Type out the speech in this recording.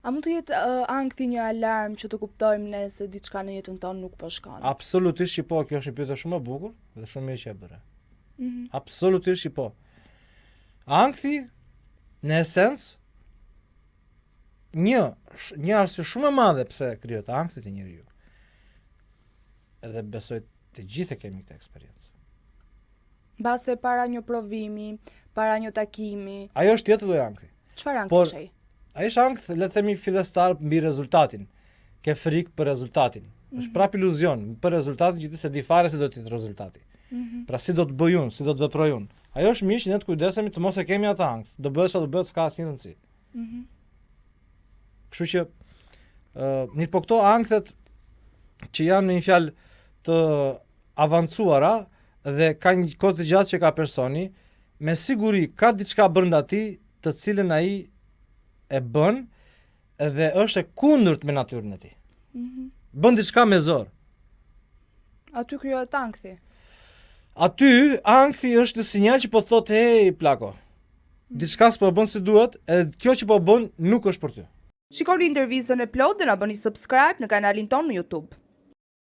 A mund të jetë uh, ankthi një alarm që të kuptojmë ne se diçka në jetën tonë nuk po shkon? Absolutisht që po, kjo është një pyetje shumë e bukur dhe shumë mirë që e bëre. Mm -hmm. Absolutisht që po. Ankthi në esencë një një arsye shumë e madhe pse krijohet ankthi te njeriu. Edhe besoj të gjithë e kemi këtë eksperiencë. Mbase para një provimi, para një takimi. Ajo është tjetër lloj ankthi. Çfarë ankthi është ai? Ai është ankth, le të themi fillestar mbi rezultatin. Ke frikë për rezultatin. Mm -hmm. Është mhm. prapë iluzion për rezultatin që ti s'e di fare si do të jetë rezultati. Mm -hmm. Pra si do të bëj unë, si do të veproj unë. Ajo është mirë që ne të kujdesemi të mos e kemi atë ankth. Do bëhet çfarë do bëhet, s'ka asnjë rëndësi. Mm -hmm. Kështu që ë uh, mirëpo këto ankthet që janë me një fjalë të avancuara dhe ka një kohë të gjatë që ka personi, me siguri ka diçka brenda tij të cilën ai e bën dhe është e kundërt me natyrën e tij. Mm -hmm. Bën diçka me zor. Aty krijohet ankthi. Aty ankthi është sinjal që po thotë hey plako. Diçka s'po bën si duhet, edhe kjo që po bën nuk është për ty. Shikoni intervistën e plotë dhe na bëni subscribe në kanalin tonë në YouTube.